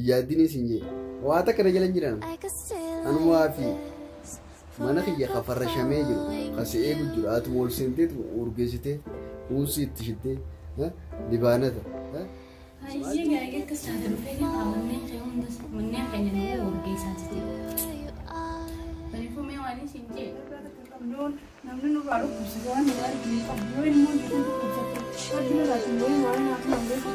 Yaaddini siin jee. Waa takka na jala hin jiran. Anumaa fi mana kiyya kafarrashamee jiru kasi eegu jiru ati ol seenteetu urgeessitee uunsi itti shittee libaanata. Hayyee gaa'ee akkas taate dhufee kan manneen kee hundas manneen keenya nu urgeessaa jirti. Kanaafuu mee waan isin jee. Namni nurraa dhukkubsate waan nu arginu qabu yoo ilmoon jiru dhukkubsatte rabbi nurraa hin waan nyaatu nan beeku.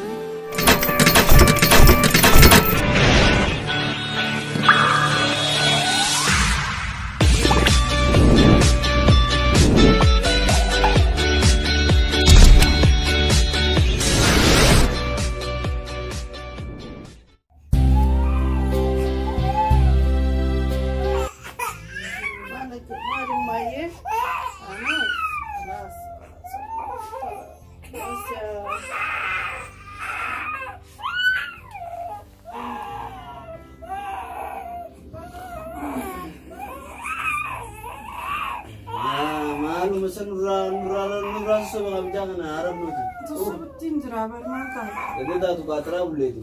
Maaluma san nurraa nurraa nurraa sossoba qabjaa kana arabnuuti. Sossobuttiin jira barmaan ta'a. Gadee taatu kaatiraa bulleetu.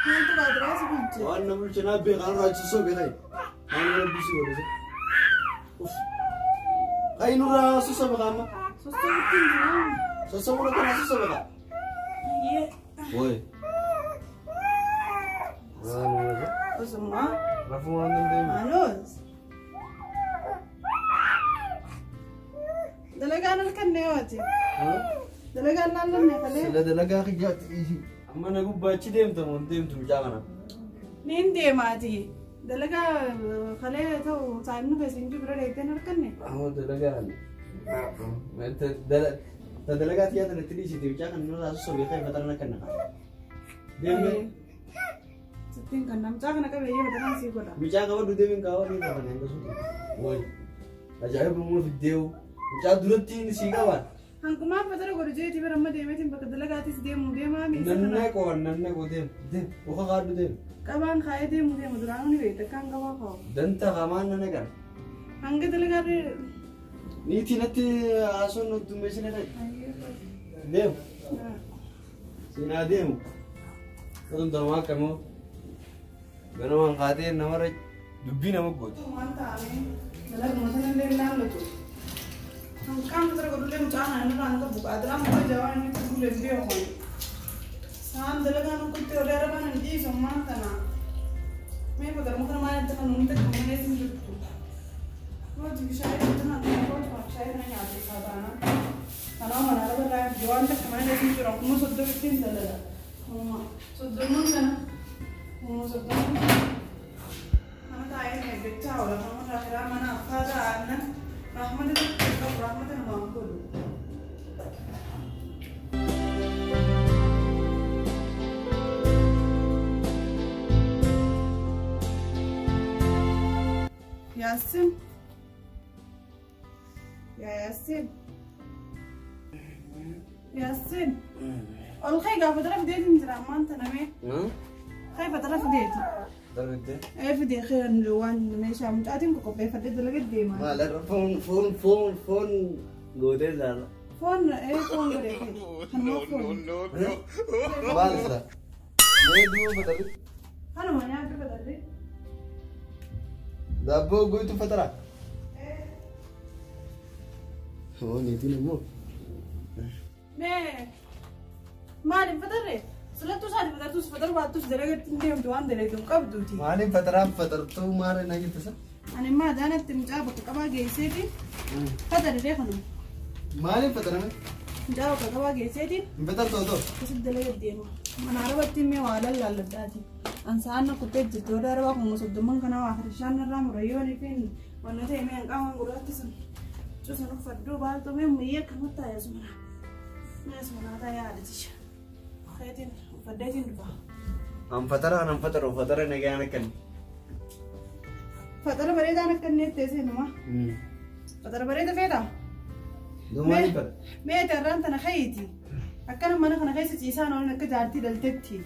Maaltu kaatiraa si bulche? Waan na bulche naa beekaa nurraa sossobe kai. Waan rabbi si godhe. Kai nurraa sossobe kaama. Sossobuttiin jira. Sossobuu kana sossobe kaa. Woi. Osuma. Rafuu waan dandeenyu. Anos. Dalagaan halkan ne hooti. Dalagaan laallanne kalee. Sila dalagaa kiyyaatti dhiisi. Amma na gubbaachi deemta moo deemtu mucaa kana? Niin deemaati. Dalagaa kalee ta'u saayimni keessa hin jiru bira dheeyteen halkanne. Amma dalagaan. Ta dalagaa xiyyaa tanatti dhiisite mucaa kana nurraa sossobee kai fatarna kan naqa. Deemne. Sittiin kan mucaa kana qabeeyyee fataraan sii godha. Mucaa qabadhu deemin kaawwa ni qaba nan gasu. Woi. Ajaa'iba immoo fiddeewu. Mucaa duratti inni sii qabaan. Hanqumaa fatara godhu jeeti bira amma deemeetiin bakka dalagaatis deemuu deemaa miisa kana. Nanna qoon nanna qoo deem deem uka kaadhu deem. Qabaan kaayee deemuu deema duraanuu ni beekta akkaan qabaa kaa'u. Danta hamaan nana qaba. Hanga dalagaa Niitii natti haasoo dummeessine ta'e. Deem. Siinaa deemu. Otun tanumaa akkamoo. Ganamaan kaatee namarra dubbii nama gooti. Waan ta'ame dalaguma sanallee ilaallatu. Hanqaan fatara godhullee mucaa kana irraa hanga buqaatiraan muka jawaa inni fuulee beeku. Saan dalagaan kuttee olee arabaan hin dhiisu ammaan tana. Mee fatara muka namaa natti kan nuti akka malee hin jirtu. Rooti bishaan itti naan rooti bishaan na nyaatu isaa taana. Kanaaf mana araba irraa waan takka malee hin jiru akkuma soddomitti hin dalaga. Soddomman kana soddomman mana taa'ee eeggachaa oola namoota akiraa mana affaa aannan rahmata qabu rahmata namaan godhu. Yaasin. Yaa Yaasin. Yaasin. Ol ka'ii gaafa dara fideetiin jira ammaan tana mee. Ka'ii fatara fideeti. Darbitte. Ee fidee khayran waan meeshaa mucaatiin qopheeffadhee dalaga deema. Maal irra foon foon foon foon gootee jaala. Foon ee foon godhee kanuma foon. Maal isa? Mee duuba fatarri? Kanuma nyaata fatarri. Daabboo goitu fatara? Oo niitiin immoo. Mee maaliif fatarre? Silattuu isaati fatartus fataru baattus dalagatti hin deemtu waan dalagdu hin qabduuti. Maaliif fataraan fatartuu maal na jirta sa? Ani immoo adaanatti mucaa bakka qabaa geesseeti fatarree kanuma. Maaliif fatarame? Mucaa bakka qabaa geesseeti Hin fatartu otoo? akkasitti dalaga deema. Mana arabatti immoo waa lallaalladhaati. Ansaan kuttee jirti warra arabaa kun soddomman kana waa kirishaan irraa murayyoon fi wanna ta'e mee hanqaamaan gurraatti sun cusan uffadhuu baaltuu mee muyyee akkamatti taa'e sumana. Mee sumanaa taa'ee haadha Keetiin uffadheetiin dhufa. An fatara an fataru fatara nagaan akkan. Fatara bareedaan akka inni itti seenuma. Fatara bareeda feetaa? Maaliif fata? Mee tarraan tana kayiiti. Akkana mana kana keessa ciisaan oolan akka jaartii daltetti.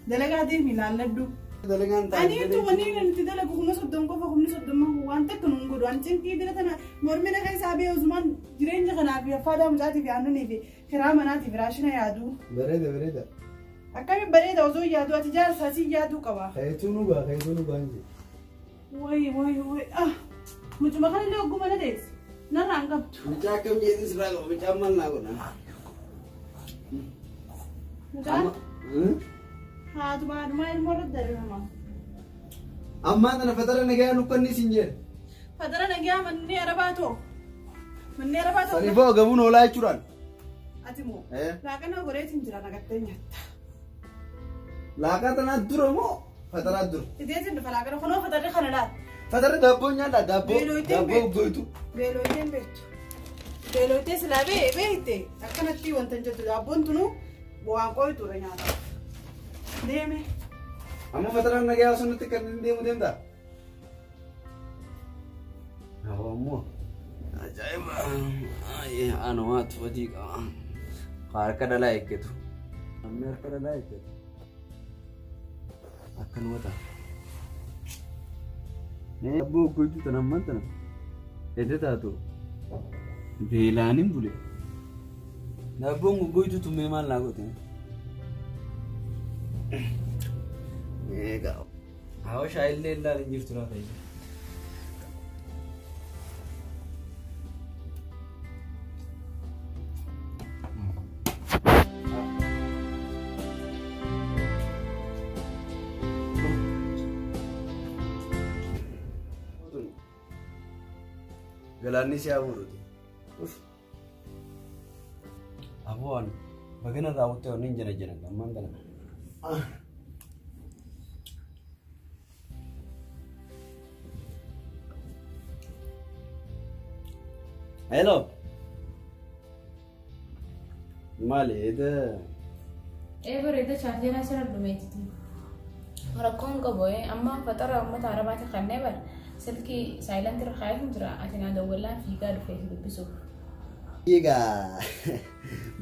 Dalagaa deemi ilaalladhu. Dalagaan Ani tu wanni nuti dalagu kuma soddom qofa kumni soddomman waan takka nuun godhu. Ani cinqii bira tana mormina keessaa bee Usmaan jireenya kanaa fi affaadaa mucaatii fi aannanii fi kiraa manaatii fi raashina yaadu. Bareeda bareeda. Akkamiin bareeda osoo yaaduu ati jaarsaa si yaaduu qaba. Kayituu nu gaa kayituu nu gaa hin jedhe. Wayi wayi wayi ah mucuma kanallee ogguma na deessi narraa hin qabdu. Mucaa akkam jeetis irraa qaba mucaan maal naa godhan. Mucaan haatuma haadhumaa ilmoo irratti dararama. Ammaa tana fatara nagaa nukkanni siin jedhe. Fatara nagaa manneen arabaa too. Manneen arabaa too. Saniifoo gabuun oolaa jechuudhaan. Ati moo laaqana goreetiin jira nagattee nyaatta. Laaqaa tanaa dura moo fataraa dura? Iteetiin dhufa laaqana kunoo fatarri kana laata. Fatarri daabboo nyaadhaa daabboo daabboo goytu. Beelooteen beektu. Beelooteen silaa beekte akkanatti wanta hin jettu daabboon tunuu waan qoytuudha nyaata. Deeme. Amma fataraan nagaa osoo nutti kan inni deemu deemtaa? Ammoo ajaa'iba anumaa tufatii qaba. Harka dhalaa eeggatu. Namni harka dhalaa eeggatu. Akkanuma ta'a. Daabboo goytuu tana ammaan tana edda taatu beelaan hin bule. Daabboon goggoytuu tummee maal naa goote? Egaa hawa shaayillee ilaalee hin jirtu lafa ija. Galaanni si hafuuruti. Abu'aan bagana raawwattee onneen jala jiran ammaan kana. Hello. Maali eda? Bareeda chaarjeeraa sirra dhumeetiti. Rakkoon qabu amma fatara uummata arabaati kannee bara silkii saayilantii irra kaayee jira ati naa dawwallaan fiigaa dhufee si dubbisuuf. Egaa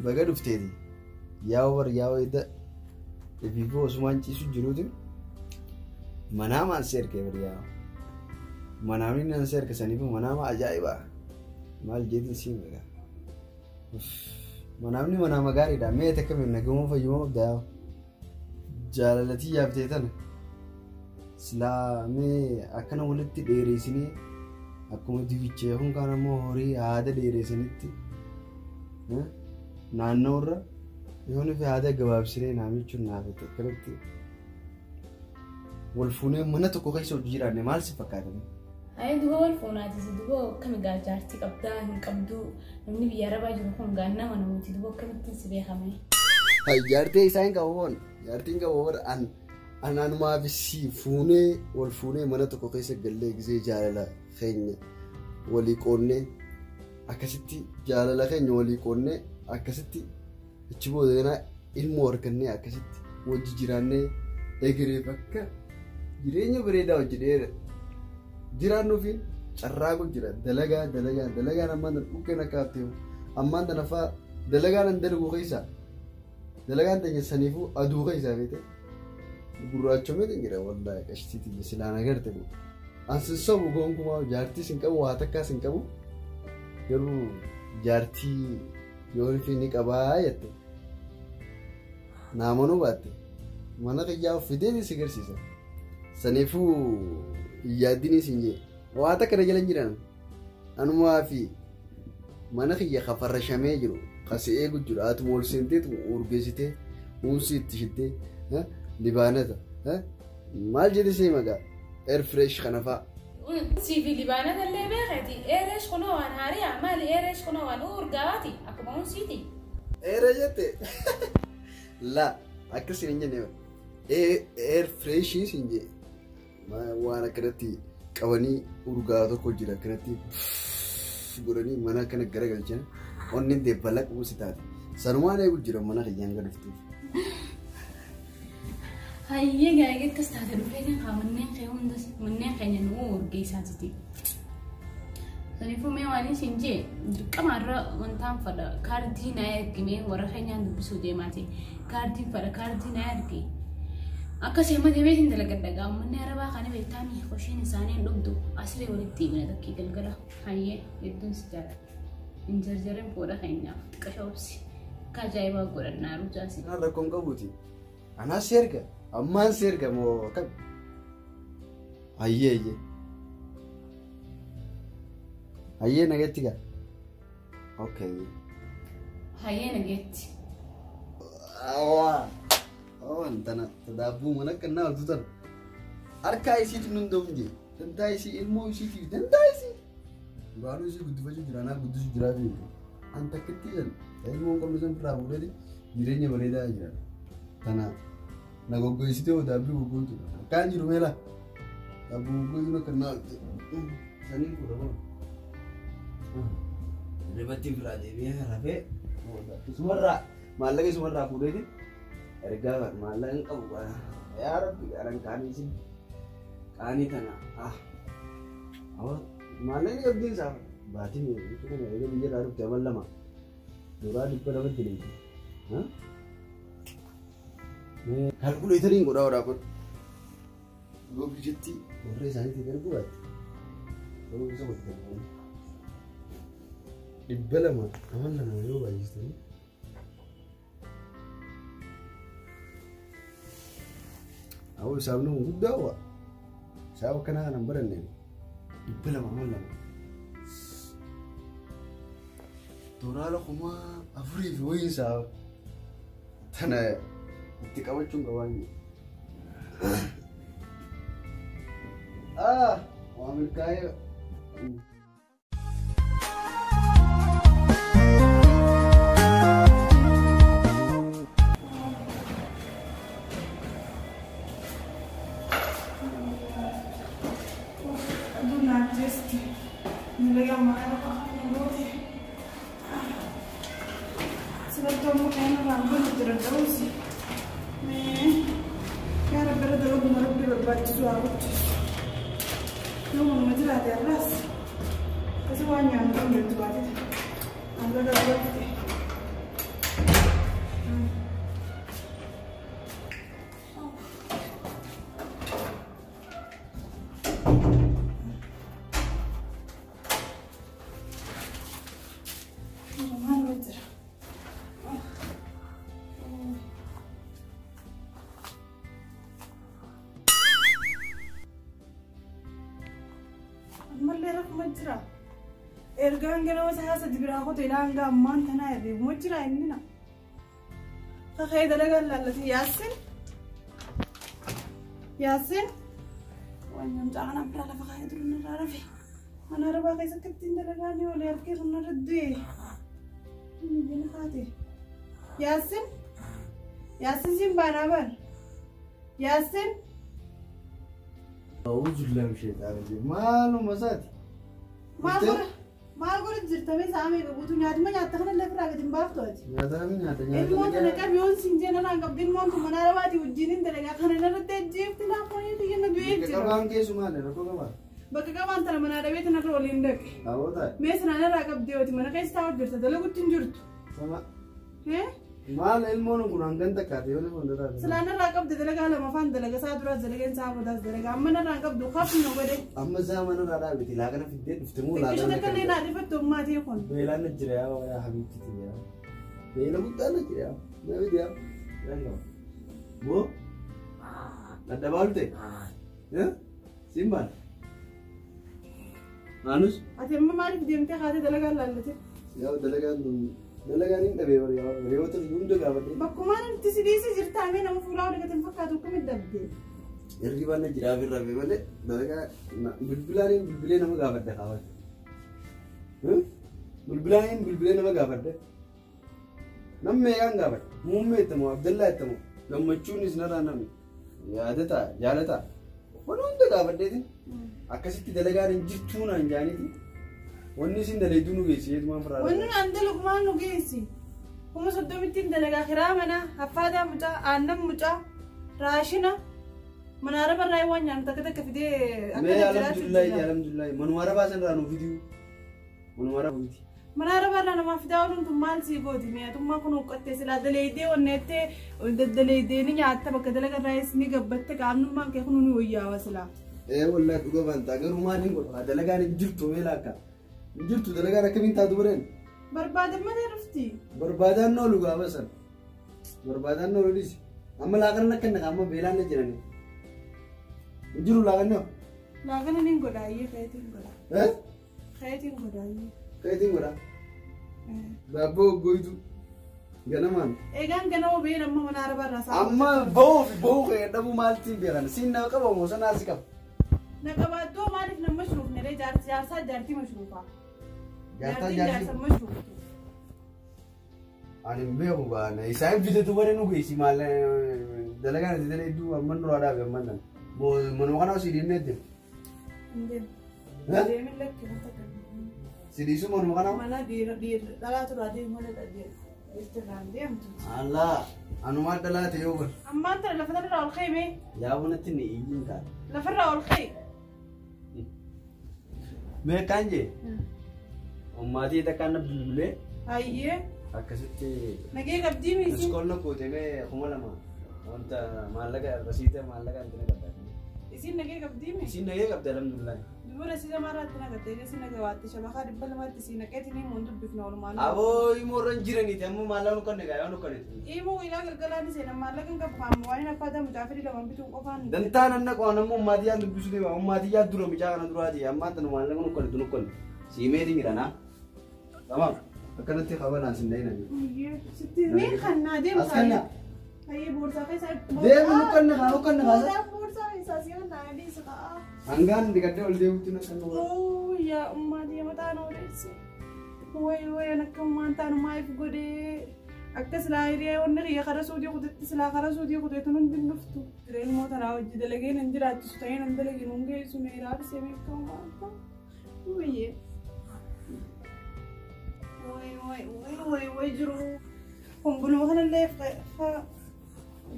baga dhufteeti. Yaa'u bar yaa'u edda efiifuu osumaan ciisu jiruuti manaamaan si ergee bar yaa'u. Manaamni nan si erga saniif manaama ajaa'iba. Maal jeetiin si hime. Manaamni manaama gaariidha. Mee akkamiin nagamoo fayyummaa qabda yaa'u. Jaalalatii yaaftee tana silaa mee akkana walitti dheeressinee akkuma dibichee kun kaan ammoo horii haada dheeressanitti naannoo irra yoo nufi haada gabaabsinee naamichuun naafette akkanatti wal fuunee mana tokko keessa hojii jiraanne maal si fakkaatame? Ayi duba wal fuunaatis duba akkami gaa jaartii qabdaa hin qabduu namni biyya arabaa jiru kun gaa nama namooti duba akkamittiin si beekame? Jaartii isaa hin qabu boon jaartiin qabu boon an anaanumaaf si fuunee wal fuunee mana tokko keessa gallee gisee jaalala keenya walii qoonnee akkasitti jaalala keenya walii qoonnee akkasitti achi booda ganaa ilmoo argannee akkasitti wajji jiraannee egeree bakka jireenya bareedaa hojii dheera jiraannuufi carraaqu jira dalagaa dalagaa dalagaan ammaan tana dhukkeen akka haftee ammaan tana fa'aa dalagaan an dalagu keessaa dalagaan teenya saniifuu aduu keessaa beekte gurraachomee jira wallaahi qashtiitii silaan agarte bu an sin sobu gonkumaa jaartii sin qabu waa takkaa sin qabu garuu jaartii yoo fi ni qabaa jette naamanuu baatte mana kiyyaa fidee si garsiisa saniifuu yaaddiin isin jee waa takka na jala jiran anumaa fi mana kiyya kafarrashamee jiru kasi eegu jiru atuma ol seenteetu urgeessitee uumsi itti shittee libaanata maal jedhe see maqaa air fresh kana fa'a. Siifi libaanata illee beekati eeresh kunoo waan haariyaa maali eeresh kunoo waan urgaati akkuma unsiiti. Eere jette la akkasiin hin jenne air freshii siin jee waan akkanatti qabanii urgaa tokko jira akkanatti godhanii mana akkana garagalchan onni deebalaquu si taate sanumaan eegu jira mana kiyyaan gad dhuftuuf. Hayyee gaa'ee akkas taate dhufeetiin haa manneen kee hundas manneen keenya nu urgeessaatiti. Saniifuu mee waan isin jee dirqama irra wantaan fadha kaardii na ergime warra keenyaan dubbisuu deemaati kaardiin fadha kaardii na erge. Akkasii amma deemeetiin dalagadha gaa uummanni arabaa kana beektaanii qoshiin isaanii hin dhugdu asiree walitti himina takkii galgala hayyee hedduun si jaalladha. Hin jarjarin fuudha keenyaaf xiqqasha obsi akka ajaa'ibaa godhannaa rujaasi. Rakkoon qabuuti. Anaa si erga. Ammaan si erga moo akkam? Hayyee hayyee. Hayyee nageetti gaa. Okay. Hayyee nageetti. Awwaa. Awwaan tana daabbuu mana kannaa oltu tana. Harkaa isiitu nun dhoofne jee. Dantaa isii ilmoo isiitiif dantaa isii. Duraanuu isii guddifachuu jira anaa guddisuu jiraa fi an takkitti jedhu ilmoo hin qabne san irraa fuudhee jireenya bareedaa jira. Tana na goggoysitee hoo daabbii goggoytu. Akkaan jiru meela. Daabbuu goggoytuun akka naa olte. Saniin fuudha moo. Ribatti biraa deebi'ee rafee isumarraa maallaqa isumarraa fuudheeti ergaa maallaqa hin qabu yaa rabbi aran qaanii isin qaanii tana ah maallaqni qabdiin isaa baatii kana eega biyya irraa dhufte amal lama duraa 200 deemte kaalkuleetariin godhaa godhaa kun yoo biyyatti warra isaaniitiin erguu baatte yeroo isa godhatan 200 amal lama yoo baay'istanii awwa hisaabni kun guddaa waa hisaaba akkanaa kana hin baranne 200 amal lama doolaara 4,000 fi wayii hisaaba tana itti qabachuun qabaan ah waa milkaa'ee. Aduun ajjeesti. Dalagaa mana arabaa kana goote. Sirratti ammoo kan irraan goote jira da'uusi. Mee yaa rabbi irra dalaguma rabbi barbaachisu haa gochiisu. Yoo manuma jiraate har'aas kasi waan nyaannu qabnu itti baatete. Maallaqa argatte. Maal jira? Ammallee rafuma jira. Ergaan ganama sa'a sadi biraa kote ilaa hanga ammaan tanaa hirribuma jira inni na. Kakee dalagaan laallate Yaassin. Yaassin. Waan namcaa kana biraa lafa kaayee turu narraa rafe. Mana arabaa keessatti ittiin dalagaa ni oolee harkee sun narra du'e. Inni bina haate. Yaassin. Yaassin siin baanaa bar. Yaassin. Auzubillahi min shaytaani rajiim. Maaluma isaati? Maal godha? Maal godha jirta mee sa'a meeqa guutuu nyaatuma nyaatta kana lafa irraa gadi hin baaftu ati. Nyaata namni nyaata nyaata. Ilmoon tana qabi yoon siin jee narraan qabdi ilmoon tun mana arabaati wajjin hin dalagaa kana narratti ajjeefti laafoonii xiyya na du'ee Bakka jira. qabaan keessumaa rakkoo qabaa. Bakka qabaan tana manaa dhabee tanarra waliin dhaqe. Hawwoo taa'e. Mee sanaan irraa qabdee oti mana keessa taa'u jirta dalagutti hin jirtu. Sama Hee? maal ilmoon kun hangan takkaate yoo lafa hundarraa. Silaan irraa qabde dalagaa lama afaan dalaga isaa duraas dalageen isaa boodaas dalagaa amma narraan qabdu hafni na godhe. Amma isaa mana irraa dhaabete laaqana fiddee dhufte moo Xiqqisho laaqana takka illee naa dhifattu ummaatii kun. Beelaan na jira yaa yaa habiibti yaa. Beela guddaa na jira yaa. Na fide yaa. Jedhan qaba. Boo dadhabaa olte? Siin baana. Maanus? Ati amma maaliif deemtee kaatee dalagaa laallate? Yaa dalagaan tun dalagaan hin dhabee bari yaa reewoota hunda gaafadhe. Bakkumaan itti si dhiisee jirta amee nama fuulaa walii hin fakkaatu akkamitti dabde? Hirribaan na jiraa fi rafee malee dalagaa bilbilaan bilbilee nama gaafadhe kaawwan. Bilbilaan bilbilee nama gaafadhe. Namni meeqaan gaafadhe? Muummee itti moo Abdallaa itti moo gammachuunis narraa namni yaadataa jaalataa waan hunda gaafadheeti akkasitti dalagaan hin jirtuu naan jaaniiti wanni isin dalayduu nu geessi jeetumaan firaa. Wanni naan dalagu maal nu geessi? 30,000 dalagaa kiraa manaa, haffaataa mucaa, aannan mucaa, raashina, mana araba irraa waan nyaannu takka takka fidee akka Mee jiraachuu alhamdulillahi jira. alhamdulillahi manuma arabaa sanarraa nu fiduu manuma arabaa miti. Mana arabaa irraa namaa fidaa ooluun tun maal sii gooti? Mi'aatummaa kun huqqattee silaa daleeydee onneettee daddaleeydee ni nyaatta bakka dalaga irraayis ni gabbatte qaamnummaan kee kun ni wayyaawa silaa. Ee wallahi dhuga bantaa garuu maal hin godhu dalagaan hin jirtu mee laakka hin jirtu dalagaan akkamiin taatu bareen. Barbaadan malee dhufti. Barbaadaan noolu gaafa san barbaadaan noolu dhisi. Amma laaqana akka amma beelaan na jirani. Jiru laaqanni hoo? Laaqana niin godha ayyee keetiin godha. Eh? Keetiin godha ayyee. Keetiin godha. Daabboo goytu ganamaan. Egaan ganama been amma mana arabaa irraa sa'a. Amma ba'uu fi ba'uu kee dhabuu maaltiin beekan? Siin nama qaba moo sanaa si qaba? Na qabaattoo maaliif nama mashruufne ree jaarsaa jaartii mashruufaa. Jaartaa Jaartiin jaartii. jaarsa mashruuftu. Ani hin beeku baana. Isaan fidatu bare nu geessi maal dalagaan itti dalee hedduu amma duraa dhaabe amma nan. Manuma kana osii dhiibnee deemu. Hin deemu. Eh? Deemin lakki wanta kana. Si dhiisu manuma kana. Mana dhiira dhiira dhalaa turaa deemu malee dhiira. Dhiirti irraan deemtu. Allaa anumaa dhalaa ta'e yoo bar. Ammaan tana lafa irraa ol ka'e mee? Yaa bunatti ni iyyiin taate. Lafarraa ol ka'e. Mee kan jee ummaatii takkaan na bilbilee Hayyee akkasitti nagee qabdii miisi. iskoolna kuutemee 2000 wanta maallaqa rasiita maallaqa intina qabdaa. Isiin nagee qabdii miisi. Isiin nagee qabdi alhamdulillah. Dubara si lamaarraatti nagattee si nagawaatti shabakaa 200tti si naqeetiin himuun dubbifna oolmaan. Aboo immoo irra hin jiraniiti amma maallaqa nu kanne gaa yoo nu kanneeti. Immoo ilaa galgalaan seenan maallaqa hin qabu kaamma waan hin affaa mucaa firii lamaan bituun qofaan. Dantaan anna qo'an amma ummaatii yaa dubbisuu deema ummaatii yaa dura mucaa kana duraati ammaan tana maallaqa nu kannetu nu kanne siimeetiin jedhana. Tamam akkanatti qabanaan sin dhayinani. Sitti mee kannaa deemu As kannaa. Hayyee boorsaa keessa. Deemu nu kanne kaa nu kanne kaasa. Boorsaa keessaa si kannaa adiisa ka'a. Hangaan dhiqadhee ol deemutti na kannu. Oo yaa ummaatii mataa na odeesse. Wayi wayi akka ummaan taanu maaliif godhee akka silaa hiriyaa wanni kiyya kara suutii kutetti silaa kara suutii kuteetu hundi hin dhuftu. Jireen moo tanaa hojii dalagee nan jiraachisu ta'ee nan dalagee nun geessu mee raabsee beekamu waan ta'u. Wayyee. Wayi wayi wayi wayi wayi jiru. Kun kanallee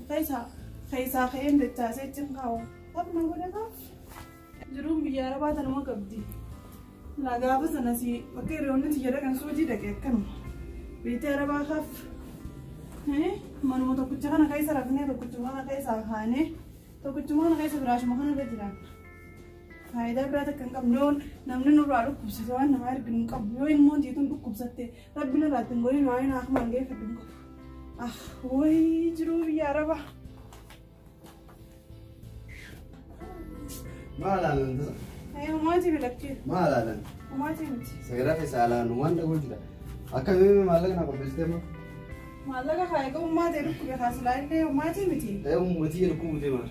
keessaa keessaa ka'een dachaasee achi hin kaa'u. Qabna godhe kaaf. Jiruun biyya arabaa tanuma qabdi. Laa gaafa sana si bakka hiriyoonni tiyya dhaqan suutii dhaqe akkanuma. Biyyi arabaa kaaf. Manuma tokkicha kana keessa rafnee tokkichuma kana keessa kaanee tokkichuma kana keessa firaashuma kana irra jiraanna. Faayidaa biraa takka hin qabnu yoo namni nurraa dhukkubsate waan nama arginu hin qabnu yoo ilmoon tiituun dhukkubsatte rabbi nurraa ittiin godhin waan hin hafumaan geeffadhu hin qabu. Ah wayii jiruu biyya arabaa. Maal haalan tasa? Humaatii milakkee. Maal haalan? Humaatii miti. Seera keessa haalaan waan dhagoo jira. Akka mee maallaqa na qopheessitee moo? Maallaqa kaayiga ummaatee dhukkube kaasilaa illee humaatii miti. Ta'ee uummatii dhukkubuu deemaa.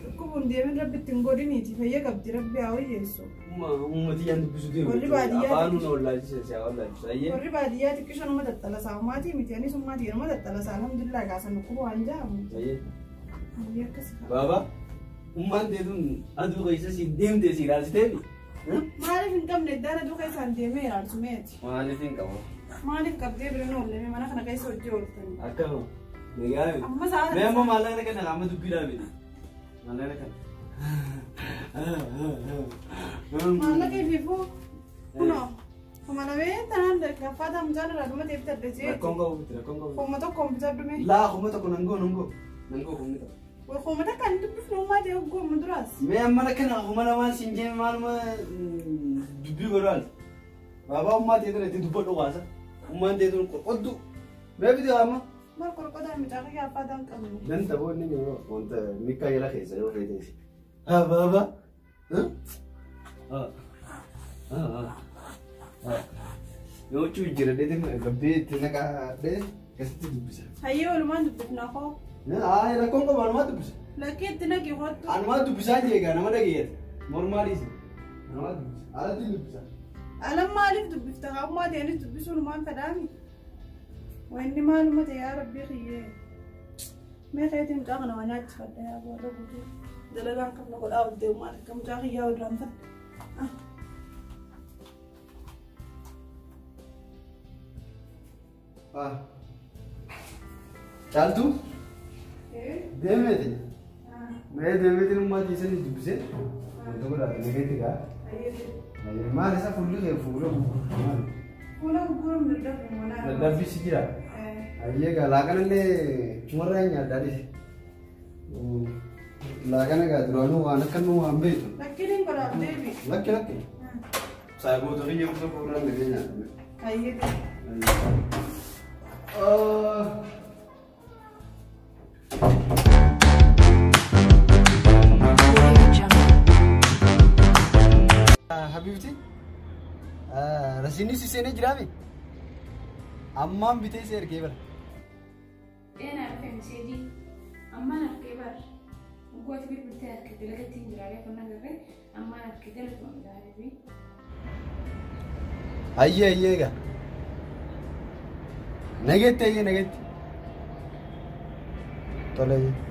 Dhukkubuun deemin rabbi ittiin godhiniiti fayya qabdi rabbi haa wayyeessu. Uummatii yaan dubbisuu deemu. Warri baadiyyaa Afaanuu na wallaalchisa si haa wallaalchisu. Ayyee. Warri baadiyyaa xiqqisho nama tattalasaa humaatii miti anis ummaatii nama tattalasaa alhamdulillah gaasan dhukkubu waan jaamu. Ayyee. Ayyee akkasi kaa. Baaba ummaan teetuun aduu keessa si deemtee si ilaalchiteemi. Maaliif hin qabne iddaan aduu keessaan deemee ilaalchumeeti. Maaliif hin qabu? Maaliif qabdee bira hin oolle mana kana keessa hojii ooltanii. Akkama. Nagaa. Amma sa'a. Mee amma maallaqa kana amma dubbii dhaabete. Maallaqa kana. Maallaqa ifiifuu kunoo kuma lamee tanaan gaffaa mucaan irraa dhuma ta'e bitadhe jee. Rakkoon qabu miti rakkoon qabu. Kuma tokkoon bitadhume. Laa kuma tokko nan goo nan goo nan goo kumni tokko. Kuma takka hin dubbifnu uumaa ta'e hoggoomu duraas. Mee amma kana kuma lamaan siin jee maaluma dubbii godhaan. Baabaa ummaa ta'e tana itti dubbadhu kaasa. Ummaan ta'e tun qorqoddu. Mee fidi amma. Maal qorqodaan mucaa kiyya abbaa ta'an qabnu. Dan taphoonni yeroo wanta mikkaa jala keessa yoo feeteesi. Haa baabaa. Yoo huccuu jira dheetin gabbee itti naqaadhee akkasitti dubbisa. Hayyee walumaan dubbifna koo. Haa rakkoon qabu anumaa dubbisa. Lakkee itti naqi kottu. Anumaa dubbisaa jeegaa nama dhageeyyatte. Mormaaliisi. Anumaa dubbisa. Alatti dubbisa. Alam maaliif dubbifta haa ummaa ta'anis dubbisuun waan fedhaami. Wanni maaluma ta'e yaa rabbii kiyyee. Mee keetiin mucaa kana waa nyaachifadha yaa warra guutuu. Dalagaan qabna godhaa ooltee maal akka mucaa kiyyaa irraan fadha. Caaltuu? Deemeeti. Mee deemeetiin ummaatii isanii dubbisee. Wanta godhaate nageetti gaa. Maal isa fuulli kee fuula maal? Fuula gurguruun dadhabbii manaa. Dadhabbii si jira. Ayyee gaa laaqanallee chumarraa hin nyaaddaa Laaqana gaa duraanuu waan akka nu waan beektu. Lakkiin hin godhaaf deebi. Lakki lakki. Saayiboota kiyya kutaa fuulduraan gadi nyaadha. Ayyee. Oh. Rasiinni si seenee jiraame? Ammaan bitee si ergee bara. Eenaa dhufe miseejii. Ammaan harkee bar. Gooti bilbiltee harkee dalagatti hin jiraalee kun agarree ammaan harkee galatoon gaarii. Ayyee ayyee egaa. Nagetti ayyee nagetti. Tole ayyee.